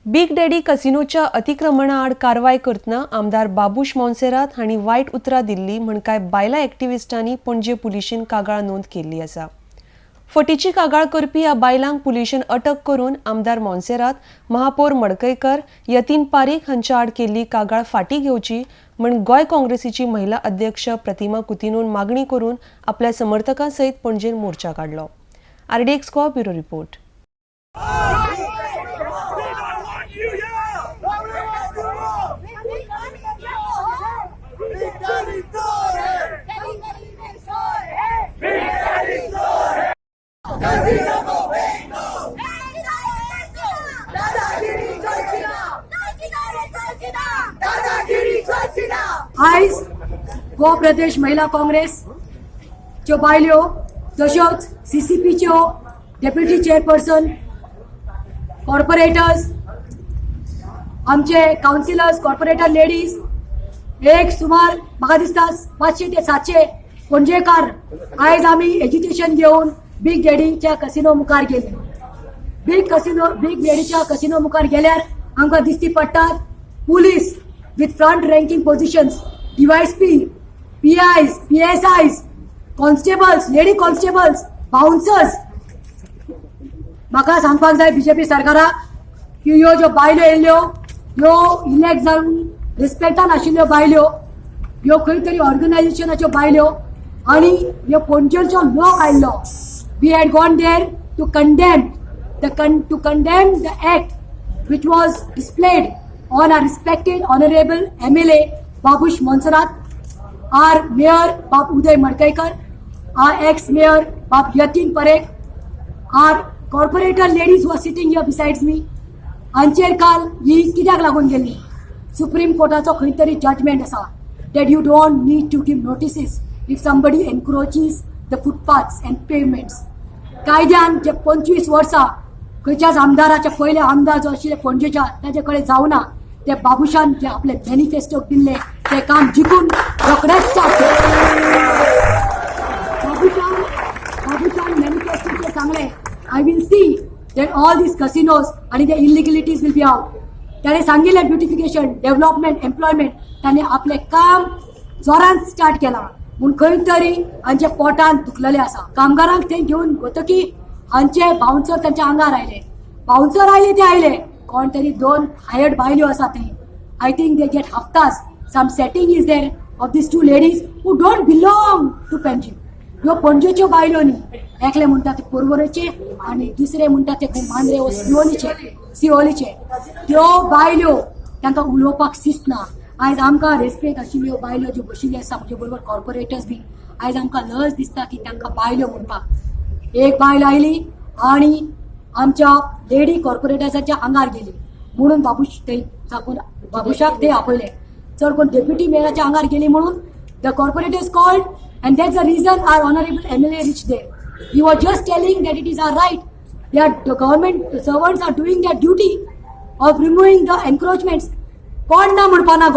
Big daddy कसिनोच्या अतिक्रमणा आड कारवाय करतना आमदार बाबूश मोन्सेरात हांणी वायट उतरां दिल्ली म्हण कांय बायलां एक्टिविस्टांनी पणजे पुलिशेन कागाळ नोंद केल्ली आसा. फटीची कागाळ करपी ह्या बायलांक पुलिशेन अटक करून आमदार मोन्सेरात, महापौर मडकयकर, यतीन पारीक हांच्या आड केल्ली कागाळ फाटीं घेवची म्हण गोंय काँग्रेसीची महिला अध्यक्ष प्रतिमा कुतिनोन मागणी करून आपल्या समर्थकां सयत पणजेन मोर्चा काडलो. RDX Goa, bureau report. We don't want you here! We want you off! Big Daddy चोर है! Big Daddy चोर है! कैसीनो को फेंक दो! दादागिरी चलची ना! दादागिरी चलची ना! आयज गोवा प्रदेश महिला काँग्रेस च्यो बायल्यो तश्योच सीसीपीच्यो डेप्युटी चेअरपर्सन, कॉर्पोरेटर्स, आमचे कावन्सिलर्स, कॉर्पोरेटर लेडीज, एक सुमार म्हाका दिसता 500 ते 700 पणजेकार आयज आमी एज्युकेशन घेवन बीग डॅडीच्या कसिनो मुखार गेली. बीग डॅडीच्या कसिनो मुखार गेल्यार आमकां दिसती पडटात police with front ranking positions, DySP, PIs, PSIs, constables, lady constables, bouncers. म्हाका सांगपाक जाय बीजेपी सरकाराक की ह्यो ज्यो बायलो येयल्ल्यो, ह्यो इलेक्ट जावन रिस्पेक्टान आशिल्ल्यो बायल्यो, ह्यो खंय तरी ऑर्गनायझेशनाच्यो बायल्यो आनी ह्यो पणजेचो लोक आयल्लो. We had gone there to condemn the act which was displayed on our respected honorable MLA Babush Monserrat, our mayor Bab Uday Madkaikar, our ex-mayor Bab Yatin Parekh, our corporator ladies who are sitting here besides me. हांचेर काल ही कित्याक लागून गेली? Supreme कोर्टाचो खंय तरी judgement आसा that you don't need to give notices if somebody encroaches the footpaths and pavements. कायद्यान जे 25 वर्सां खंयच्याच आमदाराच्या, पयले आमदार जो आशिल्ले पणजेच्या, ताजे कडेन जावना, ते बाबुशान जे आपले मॅनिफेस्टोक दिल्ले ते काम जिखून रोखडेच स्टार्ट केलें. बाबुशान मॅनिफेस्टोचे सांगले, "I will see that all these casinos आणि the illegalities will be out." त्याने सांगितले ब्युटिफिकेशन, डेव्हलपमेंट, एम्प्लॉयमेंट. ताणें आपलें काम जोरान स्टार्ट केलां म्हूण खंय तरी हांच्या पोटान दुखलेलें आसा. कामगारांक थंय घेवन वतकी हांचे बाउन्सर तांच्या आंगार आयले. बाउन्सर आयले ते आयले, कोण तरी दोन हायर्ड बायल्यो आसा थंय. I think they get हफ्तास. Some setting is there of these two ladies who don't belong to Panjim. ह्यो पणजेच्यो बायलो न्ही. एकले म्हणटा ते पोरवरेचे आनी दुसरे म्हणटा ते खंय मांद्रे वो सिओलीचे. सिओलीचे त्यो बायल्यो, तांकां उलोवपाक दिसना. आयज आमकां रेस्पेक्ट आशिल्ल्यो बायलो ज्यो बशिल्ल्यो आसा म्हजे बरोबर, कॉर्पोरेटर्स बी, आयज आमकां लज दिसता की तांकां बायल्यो म्हणपाक. एक बायल आयली आनी आमच्या लेडी कॉर्पोरेटर्साच्या आंगार गेली म्हणून बाबूश थंय साकून बाबूशाक ते आपयले. चड कोण डेप्युटी मेयराच्या आंगार गेली म्हणून the corporators called and that's the reason our honourable MLA reach there. He was just telling that it is our right. The government servants are doing their duty of removing the encroachments. कोण ना म्हणपाना गोंयकार.